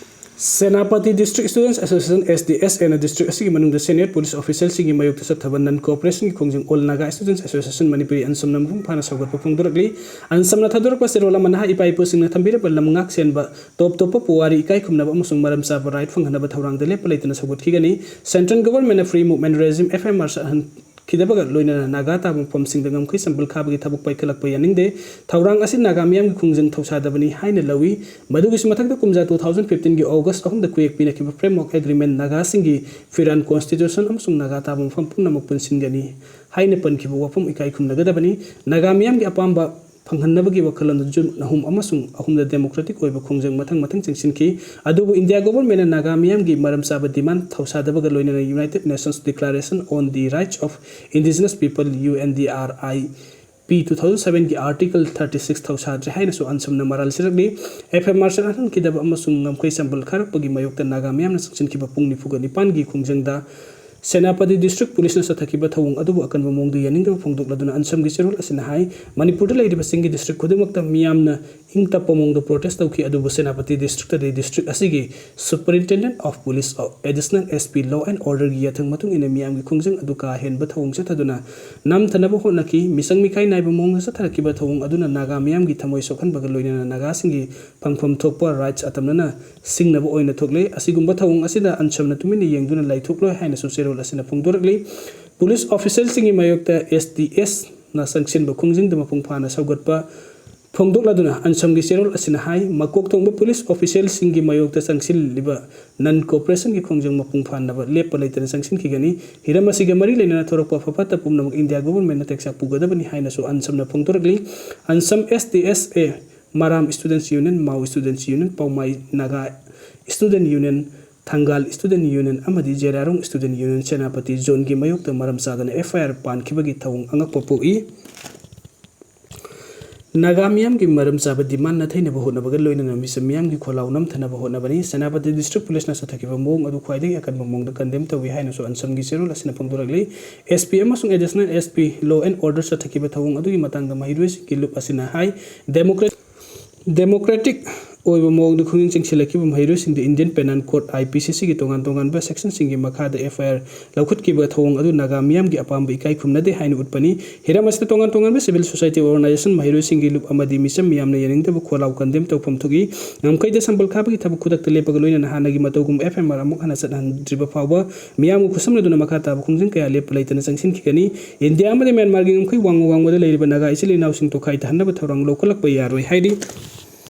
Senapati District Students Association, S D S A ꯅ district ꯑꯁꯤꯒꯤ ꯃꯅꯨꯡꯗ senior police officialꯁꯤꯡꯒꯤ ꯃꯥꯌꯣꯛꯇ ꯆꯠꯊꯕ non cooperationꯒꯤ ꯈꯣꯡꯖꯪ All Naga Students Association Manipuri, ꯑꯟꯁꯝꯅ ꯃꯄꯨꯡ ꯐꯥꯅ ꯁꯧꯒꯠꯄ ꯐꯣꯡꯗꯣꯔꯛꯂꯤ꯫ ꯑꯟꯁꯝꯅ ꯊꯥꯗꯣꯔꯛꯄ ꯆꯦꯔꯣꯜ ꯑꯃꯅ ꯏꯄꯥ ꯏꯄꯨꯁꯤꯡꯅ ꯊꯝꯕꯤꯔꯕ ꯂꯝꯉꯥꯛ ꯁꯦꯟꯕ ꯇꯣꯞ ꯇꯣꯞꯄ ꯄꯨꯋꯥꯔꯤ ꯏꯀꯥꯏ ꯈꯨꯝꯅꯕ ꯑꯃꯁꯨꯡ ꯃꯔꯝ ꯆꯥꯕ right ꯐꯪꯍꯟꯅꯕ ꯊꯧꯔꯥꯡꯗ ꯂꯦꯞꯄ ꯂꯩꯇꯅ ꯁꯧꯒꯠꯈꯤꯒꯅꯤ꯫ Central Governmentꯅ Free Movement Regime, F M R, ꯆꯠꯍꯟ ꯈꯤꯗꯕꯒ ꯂꯣꯏꯅꯅ ꯅꯥꯒꯥ ꯇꯥꯕ ꯃꯐꯝꯁꯤꯡꯗ ꯉꯝꯈꯩ ꯆꯝꯕꯜ ꯈꯥꯕꯒꯤ ꯊꯕꯛ ꯄꯥꯏꯈꯠꯂꯛꯄ ꯌꯥꯅꯤꯡꯗꯦ꯫ ꯊꯧꯔꯥꯡ ꯑꯁꯤ ꯅꯥꯒꯥ ꯃꯤꯌꯥꯝꯒꯤ ꯈꯣꯡꯖꯪ ꯊꯧꯁꯥꯗꯕꯅꯤ ꯍꯥꯏꯅ ꯂꯧꯏ꯫ ꯃꯗꯨꯒꯤꯁꯨ ꯃꯊꯛꯇ, ꯀꯨꯝꯖꯥ two thousand fifteenꯒꯤ August ꯑꯍꯨꯝꯗ ꯈꯨꯌꯦꯛ ꯄꯤꯅꯈꯤꯕ Framework Agreement, ꯅꯥꯒꯥꯁꯤꯡꯒꯤ ꯐꯤꯔꯥꯟ, constitution ꯑꯃꯁꯨꯡ ꯅꯥꯒꯥ ꯇꯥꯕ ꯃꯐꯝ ꯄꯨꯝꯅꯃꯛ ꯄꯨꯟꯁꯤꯟꯒꯅꯤ ꯍꯥꯏꯅ ꯄꯟꯈꯤꯕ ꯋꯥꯐꯝ ꯏꯀꯥꯏ ꯈꯨꯝꯅꯒꯗꯕꯅꯤ꯫ ꯅꯥꯒꯥ ꯃꯤꯌꯥꯝꯒꯤ ꯑꯄꯥꯝꯕ ꯐꯪꯍꯟꯅꯕꯒꯤ ꯋꯥꯈꯜꯂꯣꯟꯗ June ꯑꯍꯨꯝ ꯑꯃꯁꯨꯡ ꯑꯍꯨꯝꯗ democratic ꯑꯣꯏꯕ ꯈꯣꯡꯖꯪ ꯃꯊꯪ ꯃꯊꯪ ꯆꯪꯁꯤꯟꯈꯤ꯫ ꯑꯗꯨꯕꯨ India Governmentꯅ ꯅꯥꯒꯥ ꯃꯤꯌꯥꯝꯒꯤ ꯃꯔꯝ ꯆꯥꯕ demand ꯊꯧꯁꯥꯗꯕꯒ ꯂꯣꯏꯅꯅ United Nations Declaration on the Rights of Indigenous People, U N D R I P, two thousand sevenꯒꯤ Article thirty six ꯊꯧꯁꯥꯗ꯭ꯔꯦ ꯍꯥꯏꯅꯁꯨ ꯑꯟꯁꯝꯅ ꯃꯔꯥꯜ ꯁꯤꯔꯛꯂꯤ꯫ F M R ꯆꯠꯍꯟꯈꯤꯗꯕ ꯑꯃꯁꯨꯡ ꯉꯝꯈꯩ ꯆꯝꯕꯜ ꯈꯥꯔꯛꯄꯒꯤ ꯃꯥꯌꯣꯛꯇ ꯅꯥꯒꯥ ꯃꯤꯌꯥꯝꯅ ꯆꯪꯁꯤꯟꯈꯤꯕ ꯄꯨꯡ ꯅꯤꯐꯨꯒ ꯅꯤꯄꯥꯟꯒꯤ ꯈꯣꯡꯖꯪꯗ ꯁꯦꯅꯥꯄꯇꯤ District Policeꯅ ꯆꯠꯊꯈꯤꯕ ꯊꯧꯑꯣꯡ ꯑꯗꯨꯕꯨ ꯑꯀꯟꯕ ꯃꯑꯣꯡꯗ ꯌꯥꯅꯤꯡꯗꯕ ꯐꯣꯡꯗꯣꯛꯂꯗꯨꯅ ꯑꯟꯁꯝꯒꯤ ꯆꯦꯔꯣꯜ ꯑꯁꯤꯅ ꯍꯥꯏ, ꯃꯅꯤꯄꯨꯔꯗ ꯂꯩꯔꯤꯕꯁꯤꯡꯒꯤ district ꯈꯨꯗꯤꯡꯃꯛꯇ ꯃꯤꯌꯥꯝꯅ ꯏꯪ ꯇꯞꯄ ꯃꯑꯣꯡꯗ protest ꯇꯧꯈꯤ, ꯑꯗꯨꯕꯨ ꯁꯦꯅꯥꯄꯇꯤ Districtꯇꯗꯤ district ꯑꯁꯤꯒꯤ Superintendent of Police, Additional S P, Law and Orderꯒꯤ ꯌꯥꯊꯪ ꯃꯇꯨꯡ ꯏꯟꯅ ꯃꯤꯌꯥꯝꯒꯤ ꯈꯣꯡꯖꯪ ꯑꯗꯨ ꯀꯥ ꯍꯦꯟꯕ ꯊꯧꯑꯣꯡ ꯆꯠꯊꯗꯨꯅ ꯅꯝꯊꯅꯕ ꯍꯣꯠꯅꯈꯤ꯫ ꯃꯤꯆꯪ ꯃꯤꯈꯥꯏ ꯅꯥꯏꯕ ꯃꯑꯣꯡꯗ ꯆꯠꯊꯔꯛꯈꯤꯕ ꯊꯧꯑꯣꯡ ꯑꯗꯨꯅ ꯅꯥꯒꯥ ꯃꯤꯌꯥꯝꯒꯤ ꯊꯃꯣꯏ ꯁꯣꯛꯍꯟꯕꯒ ꯂꯣꯏꯅꯅ ꯅꯥꯒꯥꯁꯤꯡꯒꯤ ꯐꯪꯐꯝ ꯊꯣꯛꯄ rights ꯑꯇꯝꯅꯅ ꯁꯤꯡꯅꯕ ꯑꯣꯏꯅ ꯊꯣꯛꯂꯦ꯫ ꯑꯁꯤꯒꯨꯝꯕ ꯊꯧꯑꯣꯡ ꯑꯁꯤꯗ ꯑꯟꯁꯝꯅ ꯇꯨꯃꯤꯟꯅ ꯌꯦꯡꯗꯨꯅ ꯂꯩꯊꯣꯛꯂꯣꯏ ꯍꯥꯏꯅꯁꯨ ꯆꯦꯔꯣꯜ ꯑꯁꯤꯅ ꯐꯣꯡꯗꯣꯔꯛꯂꯤ꯫ Police officialꯁꯤꯡꯒꯤ ꯃꯥꯌꯣꯛꯇ S D Sꯅ ꯆꯪꯁꯤꯟꯕ ꯈꯣꯡꯖꯪꯗ ꯃꯄꯨꯡ ꯐꯥꯅ ꯁꯧꯒꯠꯄ ꯐꯣꯡꯗꯣꯛꯂꯗꯨꯅ ꯑꯟꯁꯝꯒꯤ ꯆꯦꯔꯣꯜ ꯑꯁꯤꯅ ꯍꯥꯏ, ꯃꯀꯣꯛ ꯊꯣꯡꯕ police officialꯁꯤꯡꯒꯤ ꯃꯥꯌꯣꯛꯇ ꯆꯪꯁꯤꯜꯂꯤꯕ non cooperationꯒꯤ ꯈꯣꯡꯖꯪ ꯃꯄꯨꯡ ꯐꯥꯅꯕ ꯂꯦꯞꯄ ꯂꯩꯇꯅ ꯆꯪꯁꯤꯟꯈꯤꯒꯅꯤ꯫ ꯍꯤꯔꯝ ꯑꯁꯤꯒ ꯃꯔꯤ ꯂꯩꯅꯅ ꯊꯣꯔꯛꯄ ꯑꯐ ꯐꯠꯇ ꯄꯨꯝꯅꯃꯛ India Governmentꯅ ꯇꯦꯛꯆꯥꯛ ꯄꯨꯒꯗꯕꯅꯤ ꯍꯥꯏꯅꯁꯨ ꯑꯟꯁꯝꯅ ꯐꯣꯡꯗꯣꯔꯛꯂꯤ꯫ ꯑꯟꯁꯝ S D S A, ꯃꯔꯥꯝ Students Union, Mao Students Union, ꯄꯥꯎꯃꯥꯏ Naga Student Union, Thangal Student Union ꯑꯃꯗꯤ ꯖꯦꯔꯥꯔꯣꯡ Student Union ꯁꯦꯅꯥꯄꯇꯤ zoneꯒꯤ ꯃꯥꯌꯣꯛꯇ ꯃꯔꯝ ꯆꯥꯗꯅ F I R ꯄꯥꯟꯈꯤꯕꯒꯤ ꯊꯧꯑꯣꯡ ꯑꯉꯛꯄ ꯄꯣꯛꯏ꯫ ꯅꯥꯒꯥ ꯃꯤꯌꯥꯝꯒꯤ ꯃꯔꯝ ꯆꯥꯕ demand ꯅꯥꯊꯩꯅꯕ ꯍꯣꯠꯅꯕꯒ ꯂꯣꯏꯅꯅ ꯃꯤꯆꯝ ꯃꯤꯌꯥꯝꯒꯤ ꯈꯣꯜꯂꯥꯎ ꯅꯝꯊꯅꯕ ꯍꯣꯠꯅꯕꯅꯤ꯫ ꯁꯦꯅꯥꯄꯇꯤ District Policeꯅ ꯆꯠꯊꯈꯤꯕ ꯃꯑꯣꯡ ꯑꯗꯨ ꯈ꯭ꯋꯥꯏꯗꯒꯤ ꯑꯀꯟꯕ ꯃꯑꯣꯡꯗ condemn ꯇꯧꯏ ꯍꯥꯏꯅꯁꯨ ꯑꯟꯁꯝꯒꯤ ꯆꯦꯔꯣꯜ ꯑꯁꯤꯅ ꯐꯣꯡꯗꯣꯔꯛꯂꯤ꯫ S P ꯑꯃꯁꯨꯡ Additional S P, Law and Order ꯆꯠꯊꯈꯤꯕ ꯊꯧꯑꯣꯡ ꯑꯗꯨꯒꯤ ꯃꯇꯥꯡꯗ ꯃꯍꯩꯔꯣꯏꯁꯤꯡꯒꯤ ꯂꯨꯞ ꯑꯁꯤꯅ ꯍꯥꯏ, democratic democratic ꯑꯣꯏꯕ ꯃꯑꯣꯡꯗ ꯈꯨꯠꯅꯤꯡ ꯆꯪꯁꯤꯜꯂꯛꯈꯤꯕ ꯃꯍꯩꯔꯣꯏꯁꯤꯡꯗ Indian Penal Code, I P C C ꯒꯤ ꯇꯣꯉꯥꯟ ꯇꯣꯉꯥꯟꯕ section ꯁꯤꯡꯒꯤ ꯃꯈꯥꯗ F I R ꯂꯧꯈꯠꯈꯤꯕ ꯊꯧꯑꯣꯡ ꯑꯗꯨ ꯅꯥꯒꯥ ꯃꯤꯌꯥꯝꯒꯤ ꯑꯄꯥꯝꯕ ꯏꯀꯥꯏ ꯈꯨꯝꯅꯗꯦ ꯍꯥꯏꯅ ꯎꯠꯄꯅꯤ꯫ ꯍꯤꯔꯝ ꯑꯁꯤꯗ ꯇꯣꯉꯥꯟ ꯇꯣꯉꯥꯟꯕ civil society organization, ꯃꯍꯩꯔꯣꯏꯁꯤꯡꯒꯤ ꯂꯨꯞ ꯑꯃꯗꯤ ꯃꯤꯆꯝ ꯃꯤꯌꯥꯝꯅ ꯌꯥꯅꯤꯡꯗꯕ ꯈꯣꯜꯂꯥꯎ condemn ꯇꯧꯐꯝ ꯊꯣꯛꯏ꯫ ꯉꯝꯈꯩꯗ ꯁꯝꯕꯜ ꯈꯥꯕꯒꯤ ꯊꯕꯛ ꯈꯨꯗꯛꯇ ꯂꯦꯞꯄꯒ ꯂꯣꯏꯅꯅ ꯍꯥꯟꯅꯒꯤ ꯃꯇꯧꯒꯨꯝ F I R ꯑꯃꯨꯛ ꯍꯟꯅ ꯆꯠꯍꯟꯗ꯭ꯔꯤꯕ ꯐꯥꯎꯕ ꯃꯤꯌꯥꯝꯒ ꯈꯨꯠꯁꯝꯅꯗꯨꯅ ꯃꯈꯥ ꯇꯥꯕ ꯈꯣꯡꯖꯪ ꯀꯌꯥ ꯂꯦꯞꯄ ꯂꯩꯇꯅ ꯆꯪꯁꯤꯟꯈꯤꯒꯅꯤ꯫ ꯏꯟꯗꯤꯌꯥ ꯑꯃꯗꯤ ꯃ꯭ꯌꯥꯟꯃꯥꯔꯒꯤ ꯉꯝꯈꯩ ꯋꯥꯡꯃ ꯋꯥꯡꯃꯗ ꯂꯩꯔꯤꯕ ꯅꯥꯒꯥ ꯏꯆꯤꯜ ꯏꯅꯥꯎꯁꯤꯡ ꯇꯣꯈꯥꯏ ꯇꯥꯍꯟꯅꯕ ꯊꯧꯔꯥꯡ ꯂꯧꯈꯠꯂꯛꯄ ꯌꯥꯔꯣꯏ ꯍꯥꯏꯔꯤ꯫